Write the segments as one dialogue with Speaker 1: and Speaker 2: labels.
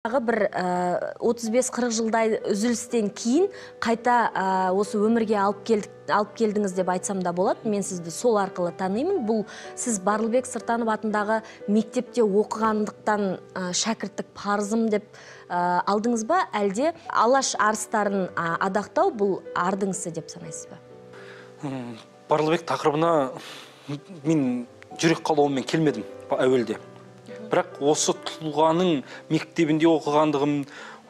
Speaker 1: Бір 35-40 жылдай үзілістен кейін қайта осы өмірге алып келдіңіз деп айтсам да болады. Мен сізді сол арқылы танимын. Бұл сіз Барлыбек Сыртанов атындағы мектепте оқығандықтан шәкірттік парызым деп алдыңыз ба, әлде Алаш арыстарын адақтау бұл ардың ісі деп санайсыз ба?
Speaker 2: Барлыбек тақырыбына мен жүрек қалауыммен келмедім әуелде. Бірақ осы тұлғаның мектебінде оқығандығым,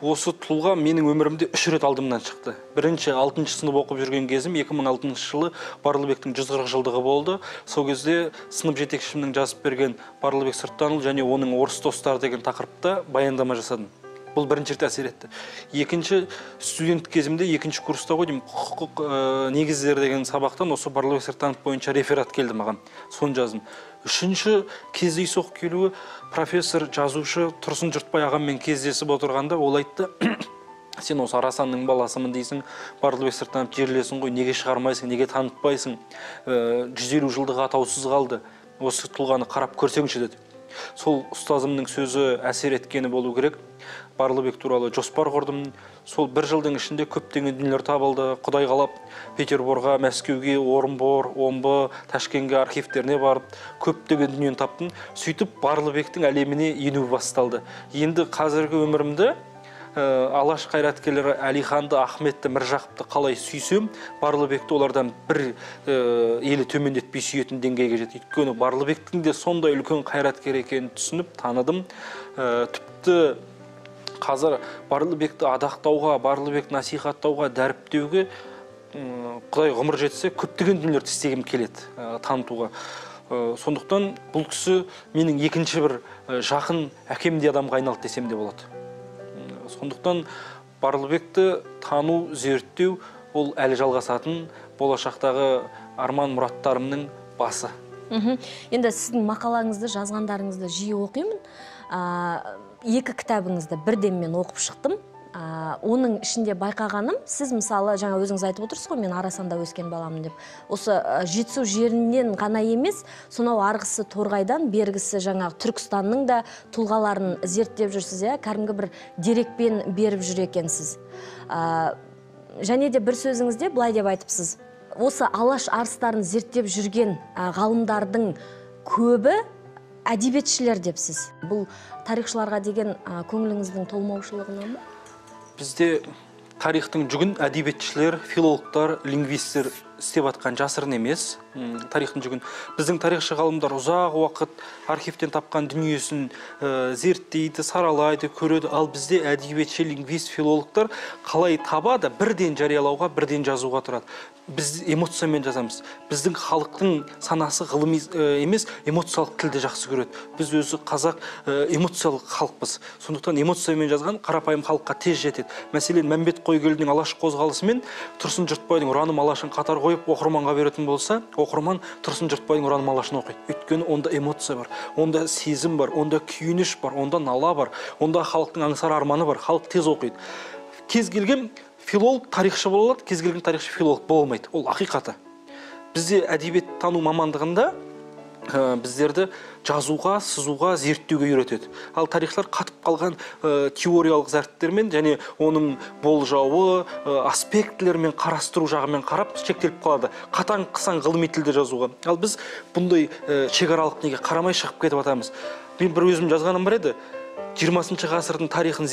Speaker 2: осы тұлға менің өмірімде 3 рет алдымнан шықты. Бірінші, 6 сынып оқып жүрген кезім, 2006 жылы Барлыбектің 140 жылдығы болды. Сол кезде сынып жетекшімнің жазып берген Барлыбек Сырттанұлы және оның орыс достары деген тақырыпта баяндама жасадым. Бұл бірінші рет әсер етті. Екінші, студент кезімде, екінші курста ғой деймін, құқық негіздері деген сабақтан осы Барлыбек Сырттанов бойынша реферат келді маған. Соны жаздым. Үшінші кездейсоқ келуі профессор, жазушы Тұрсын Жұртбай ағаммен кездесіп отырғанда ол айтты: сен осы Арасанның баласымын дейсің, Барлыбек Сырттанов жерлесің ғой, неге шығармайсың, неге танытпайсың, 150 жылдық атаусыз қалды, осы тұлғаны қарап көрсеңші деді. Сол ұстазымның сөзі әсер еткені болу керек. Барлыбек туралы жоспар құрдым. Сол бір жылдың ішінде көптеген дүниелер табылды. Құдай қалап Петерборға, Мәскеуге, Орынбор, Омбы, Ташкентке архивтеріне барып, көптеген дүниені таптым. Сөйтіп Барлыбектің әлеміне ену басталды. Енді қазіргі өмірімді Алаш қайраткерлері Әлиханды, Ахметті, Міржақыпты қалай сүйсем, Барлыбекті олардан бір елі төмендетпей сүйетін деңгейге жетті. Өйткені Барлыбектің де сондай үлкен қайраткер екенін түсініп, таныдым. Тіпті қазір Барлыбекті адақтауға, Барлыбекті насихаттауға, дәріптеуге Құдай ғұмыр жетсе, көптеген дүниелерді істегім келеді, танытуға. Сондықтан бұл кісі менің екінші бір жақын әкемдей адамға айналды десем де болады. Сондықтан Барлыбекті тану, зерттеу ол әлі жалғасатын болашақтағы арман мұраттарымның басы.
Speaker 1: Енді сіздің мақалаңызды, жазғандарыңызды жиі оқимын. Екі кітабыңызды бірден мен оқып шықтым. Оның ішінде байқағаным, сіз мысалы жаңа өзіңіз айтып отырсыз ғой, мен Арасанда өскен баламын деп. Осы Жетісу жерінен ғана емес, сонау арғысы Торғайдан, бергісі жаңағы Түркістанның да тұлғаларын зерттеп жүрсіз, иә, кәдімгі бір дерекпен беріп жүр екенсіз. Және де бір сөзіңізде былай деп айтыпсыз: осы Алаш арыстарын зерттеп жүрген ғалымдардың көбі әдебиетшілер депсіз. Бұл тарихшыларға деген көңіліңіздің толмаушылығынан ба?
Speaker 2: Бізде тарихтың жүгін әдебиетшілер, филологтар, лингвистер істеп атқан жасырын емес. Тарихтың жүгін. Біздің тарихшы ғалымдар ұзақ уақыт архивтен тапқан дүниесін зерттейді, саралайды, көреді. Ал бізде әдебиетші, лингвист, филологтар қалай табады, бірден жариялауға, бірден жазуға тұрады. Біз эмоциямен жазамыз. Біздің халықтың санасы ғылыми емес, эмоциялық тілді жақсы көреді. Біз өзі қазақ эмоциялық халықпыз. Сондықтан эмоциямен жазған қарапайым халыққа тез жетеді. Мәселен, Мәмбет Қойгелдінің Алаш қозғалысы мен Тұрсын Жұртбайдың Ұраным Алашын қатар қойып оқырманға беретін болса, оқырман Тұрсын Жұртбайдың Ұраным Алашын оқиды. Өйткені онда эмоция бар, онда сезім бар, онда күйініш бар, онда нала бар, онда халықтың аңсар арманы бар. Халық тез оқиды. Кез келген филолог тарихшы бола алады, кез келген тарихшы филолог бола алмайды. Ол ақиқаты. Бізде әдебиеттану мамандығында біздерді жазуға, сызуға, зерттеуге үйретеді. Ал тарихшылар қатып қалған теориялық зерттемелермен және оның болжауы, аспектілермен қарастыру жағымен қарап шектеліп қалады. Қатаң қысаң ғылыми тілде жазуға. Ал біз бұндай шекаралық неге қарамай шығып кетіп жатамыз. Мен бір өзім жазғаным бар еді. 20 ғасырдың тарихын